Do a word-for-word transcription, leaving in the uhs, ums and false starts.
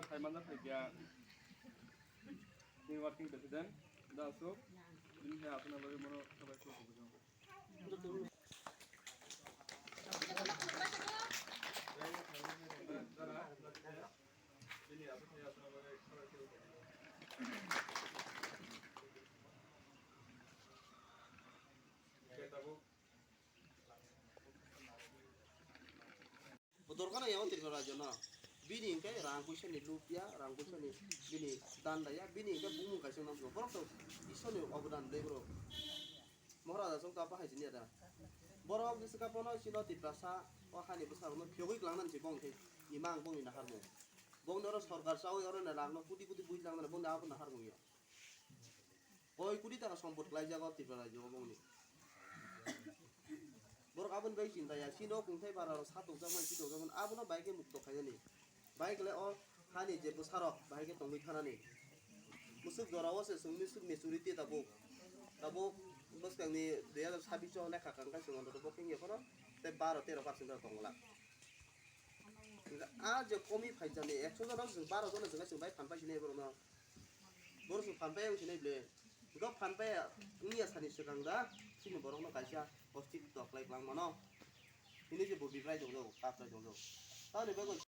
Hai manjak hai kya, ni working president, da asuk, bini hai asuna bagwi mono sabai khubu khubu. Bo dorkar ya o Tripura rajyo no. Bini hingke rang puisa ni lupya, rang puisa ni bini dan daya, bini hingke bumung kaisa nang borok to Isor ni obodan dei bro. Maharaja song kapa hai sini ada. Borok jese kapa no sino Tiprasa o hani bwsa rok no phiyogwi klang nang si bong khe imang bong ni nahar mung. Bong ni oro sorkar chawi oro na rang no kuti kuti bui klang nang bong ni abo nahar mung ya. Koi kudi taka sompot khlaijago Tripura rajyo o bongni. Borok aboni bai chinta ya, chini o kungthai bara rok satokjakmani, chitokjakmani, abono bai khe mukto khainani. Bai khlai o hani je bwsarok bai khe tongwi thanani. Musuk jora o se chwng musuk majority tabuk. Tabuk bwskangni dui hazar sabbish o lekha kang khai chwng anto bo khe wngya phano tei baro tero percent rok tong glak. A je komi phaijani ekso jona chwng baro jona chwng chwng bai phan pai sinai borokno. Borok chwng phan pai wng sinai ble. Borok phan pai wngya sani swkang da chini borokno kaisa hostik tok lai kwlangmano. Hini je bo bibrai tongjago, kaprai tongjago. Tamoni bagwi